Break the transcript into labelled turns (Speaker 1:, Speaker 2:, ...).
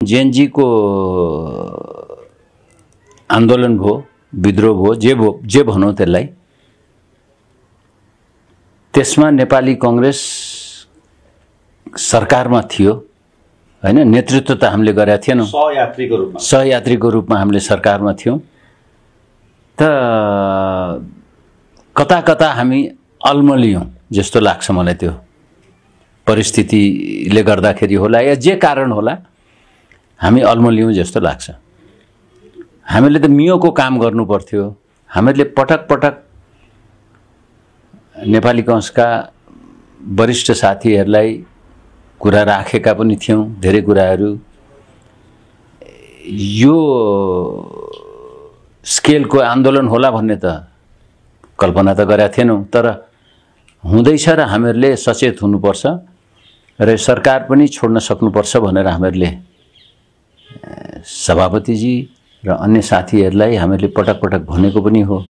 Speaker 1: JNG को आन्दोलन भयो, विद्रोह भयो, जे भनौँ त्यसलाई, त्यसमा नेपाली कांग्रेस सरकारमा थियो हैन। नेतृत्व त हामीले गरेका थिएनौं, सहयात्रीको रूपमा हामीले सरकारमा थियौं। त कता कता हामी अल्मलियौं जस्तो लाग्छ मलाई। त्यो परिस्थितिले गर्दाखेरि होला या जे कारण होला, हामी अल्मलियौं जस्तो लाग्छ। हामीले त मियोको काम गर्नु पर्थ्यो। हामीले पटक पटक नेपाली कांग्रेसका वरिष्ठ साथीहरूलाई कुरा राखेका पनि थियौं। धेरै कुराहरू यो स्केलको आन्दोलन होला भन्ने त कल्पना त गरेका थिएनौं। तर हुँदैछ र हामीहरूले सचेत हुनुपर्छ र सरकार पनि छोड्न सक्नुपर्छ भनेर हामीहरूले सभापतिजी र अन्य साथीहरूलाई हामीहरूले पटक पटक भनेको पनि हो।